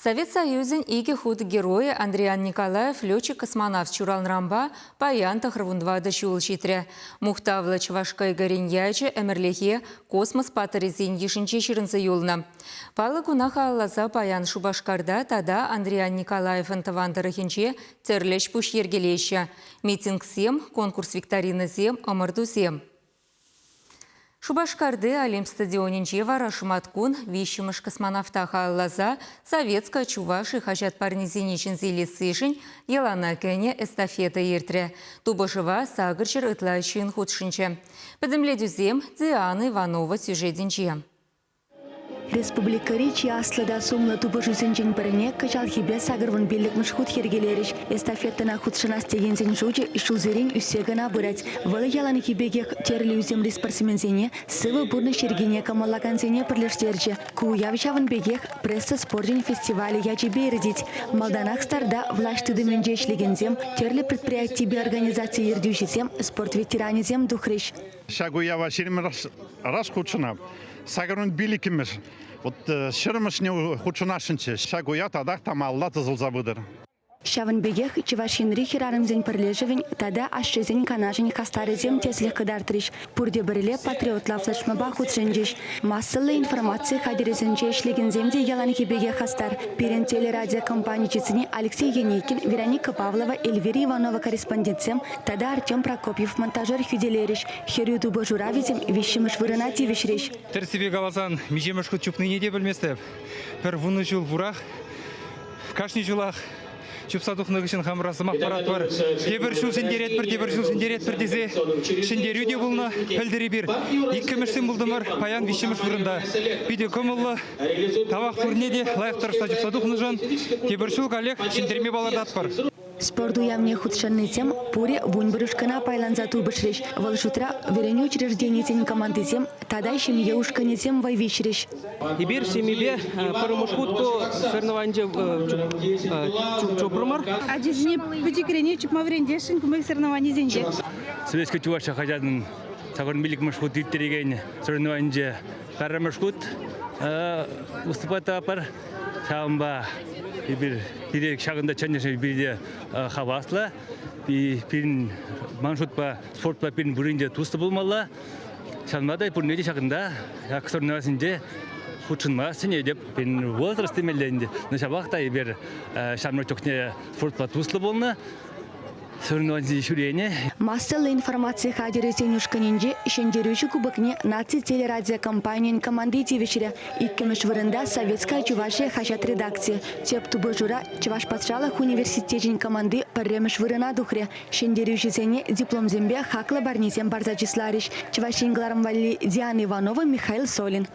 Совет Союзӗн икӗ хут геройӗ Андриян Николаев летчик-космонавт ҫуралнӑранпа паян 94 ҫул ҫитрӗ. Мухтавлӑ чӑваш кӑйкӑрӗн ячӗ ӗмӗрлӗхе космос паттӑрӗсен йышӗнче ҫырӑнса юлнӑ. Паллӑ куна халалласа паян Шупашкарта тата Андриян Николаевӑн тӑван тӑрӑхӗнче тӗрлӗ ӗҫ-пуҫ йӗркелеҫҫӗ. Митингсем, конкурс-викторинӑсем, ӑмӑртусем. Шупашкарти Олимп стадионӗнче вара шӑматкун виҫҫӗмӗш космонавта халалласа «Советская Чувашия» хаҫат парнисене ҫӗнсе илессишӗн йӑлана кӗнӗ эстафета иртрӗ. Тупӑшӑва 800 ытла ҫын хутшӑнчӗ. Пӗтӗмлетӳсем Диана Иванова сюжетӗнче. Республикӑри чи аслӑ та сумлӑ тупӑшусенчен пӗрне кӑҫалхипе 85-мӗш хут йӗркелерӗҫ. Эстафетӑна хутшӑнас текенсен шучӗ ҫулсерен ӳссе кӑна пырать. Вӑл яланхи пекех тӗрлӗ ӳсӗмри спортсменсене, сывӑ пурнӑҫ йӗркине кӑмӑллакансене пӗрлештерчӗ. Ку уяв ҫавӑн пекех пресса спорчӗн фестивалӗ ячӗпе иртет. Малтанах старта влаҫ тытӑмӗнче ӗҫлекенсем, тӗрлӗ предприятипе организаци ертӳҫисем, спорт ветеранӗсем тухрӗҫ. Ҫак уява 20 раз хутшӑнап. 85-мӗш. Вот ҫӗрмӗшне хутшӑнасшӑнччӗ. Ҫак уяв татах та малалла тӑсӑлса пытӑр. Ҫавӑн пекех Чӑваш Енри хӗрарӑмсен пӗрлешӗвӗн тата ашшӗсен канашӗн хастарӗсем тӗслӗх кӑтартрӗҫ. Пурте пӗрле патриотла флешмоба хутшӑнчӗҫ. Массӑллӑ информаци хатӗрӗсенче ӗҫлекенсем те яланхи пекех хастар. Пирӗн телерадиокомпани чысне Алексей Енейкин, Вероника Павлова, Эльвира Иванова корреспондентсем тата Артем Прокопьев монтажер хӳтӗлерӗҫ. Хӗрӳ тупӑшура вӗсем виҫҫӗмӗш вырӑна тивӗҫрӗҫ. Тӗрӗссипе каласан, миҫемӗш хут чупнине те пӗлместӗп. Пӗр вунӑ ҫул пурах. Кашни ҫулах чупса тухнӑ хыҫҫӑн хамӑра сӑмах паратпӑр. Тепӗр ҫул ҫӗнтеретпӗр, тепӗр ҫул ҫӗнтеретпӗр тесе ҫӗнтерӳ те пулнӑ. Пӗлтӗр эпир иккӗмӗшсем пултӑмӑр, паян виҫҫӗмӗш вырӑнта. Питӗ кӑмӑллӑ. Тавах пурне те лайӑх тӑрӑшса чупса тухнӑшӑн. Тепӗр ҫул каллех ҫӗнтерме палӑртатпӑр. Спорт уявне хутшӑннисем пурӗ 11 ушкӑна пайланса тупӑшрӗҫ. Вӑл шутра вӗренӳ учрежденийӗсен командисем тата ҫемье ушкӑнӗсем вӑй виҫрӗҫ. Эпир ҫемьепе пӗрремӗш хут ку соревнованинче чупрӑмӑр. Ачасене пӗчӗкренех чупма вӗрентесшӗн кумек соревнованисенче. Советский Чувашия хаҫатӑн 85-мӗш хут ирттерекен соревнованинче пӗрремӗш хут выступать тӑватпӑр. Ҫавӑнпа эпир пире ҫакӑнта чӗннӗшӗн питӗ хаваслӑ. Пирӗн, ман шутпа, спортпа пирӗн пурин те туслӑ пулмалла. Ҫавӑнпа та пурне те ҫакӑнта, ҫак соревнованисенче хутшӑнма сӗнетӗп. Пирӗн возраст темелле ӗнтӗ. Но ҫапах та эпир ҫамрӑк чухне спортпа туслӑ пулнӑ. Соревнование ҫӳренӗ. Массӑллӑ информаци хатӗрӗсен ушкӑнӗнче ҫӗнтерӳҫӗ кубокне наци телерадиокомпанийӗн команди тивӗҫрӗ. Иккӗмӗш вырӑнта «Советская Чувашия» хаҫат редакцийӗ. Тӗп тупӑшура Чӑваш патшалӑх университечӗн команди пӗрремӗш вырӑна тухрӗ. Ҫӗнтерӳҫӗсене дипломсемпе хаклӑ парнесем парса чысларӗҫ. Чӑваш Ен кӑларӑм валли Диана Иванова, Михаил Солин.